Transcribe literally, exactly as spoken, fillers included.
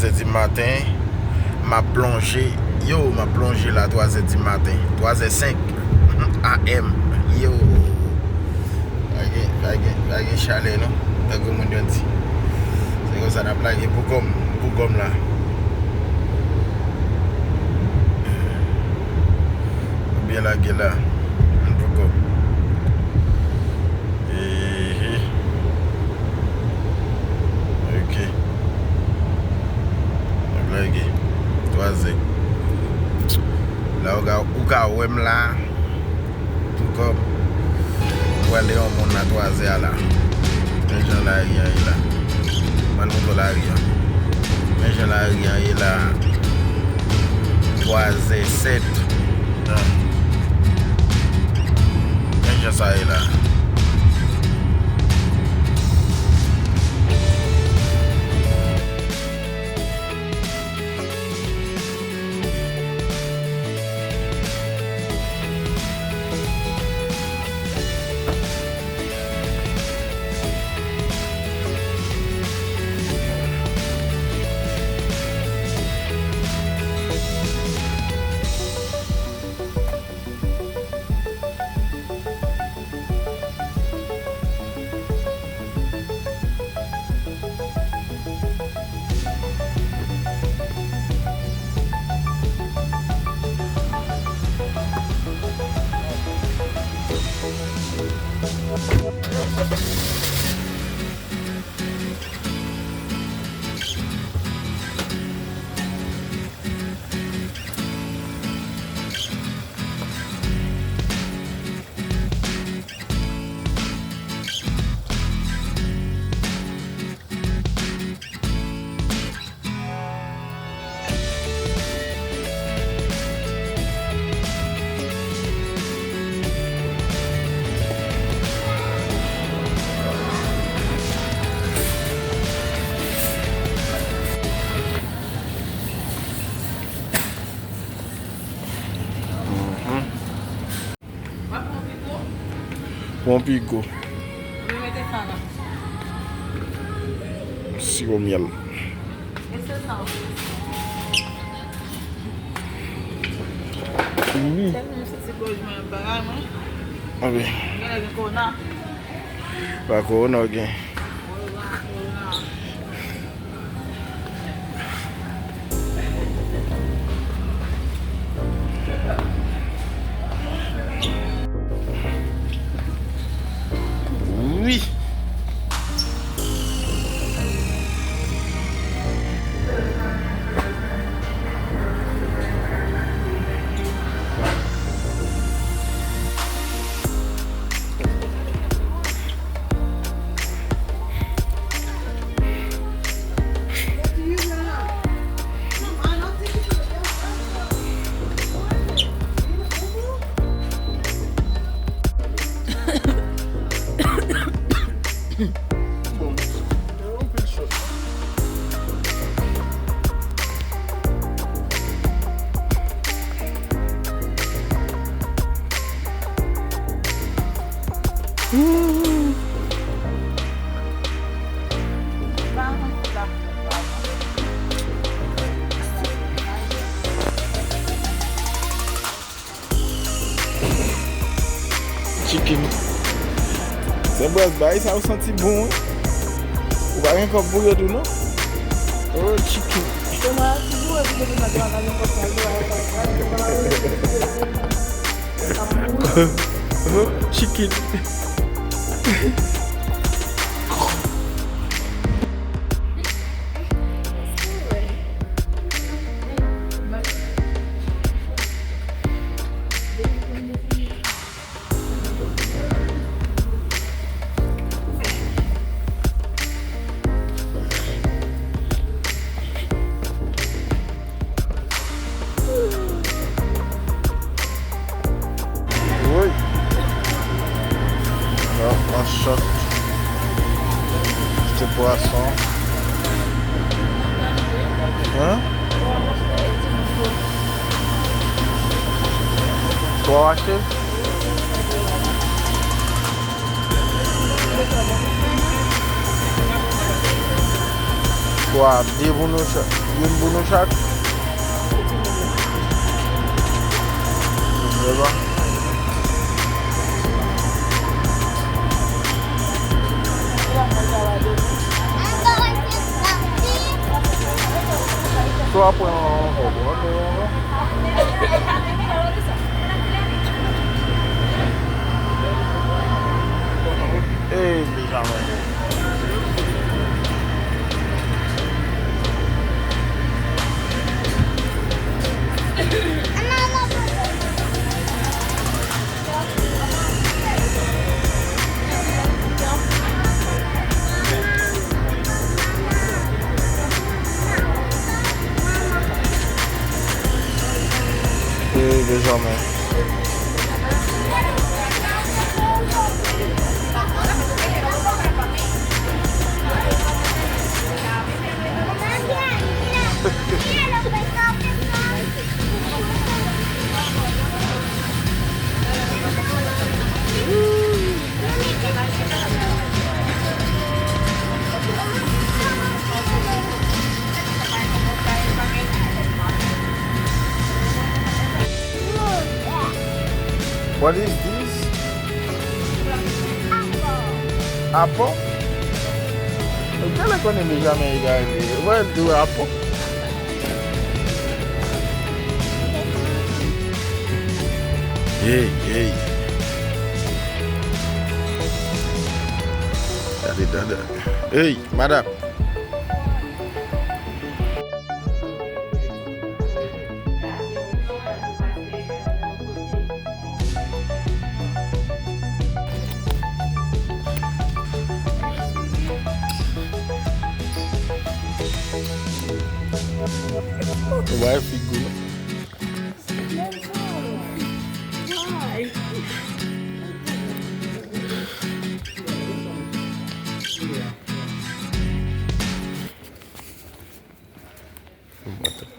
zè di maten, m ap plonje. Yo, m ap plonje la, twa zè di maten. Twa zè senk A M. Yo. Pa gen, pa gen, pa gen chalè, non. Tankou moun yo di. Se konsa n ap lage pou kò m, pou kò m la. Ou byen lage la. Pou kò m. Ehe. Ok. N ap lage. Twa zè. La ou ka, ou ka wè m la. Tou kòb. Ou pral de yon moun nan twa zè a la. Men jan lari an ye la. Mwen montre w lari an. Men jan lari an ye la. Twa zè sèt. Men jan sa ye la. Pran pigo. Siwo myèl. Wi. Anben. Pa kowona w gen. Wi. Chicken. Sè bwès bay sa ou santi bon, wi. Ou pa gen kòb pou yo tou, non? Oh, chicken. Oh, chicken. Woy. An, an shot. Achte pwason. Hein? Twa w achte? Twa, de pou nou chak. Youn pou nou chak. Vrèman. So a pran yon kòb, wi. Ey, Benjamin. Ey, Benjamin. What is this? Apple? Ou genlè konnen Benjamin egare. Wè l di w apple. Hey, hey. Gade dada. Hey, madam. Ou bay figi w. Mwen t ap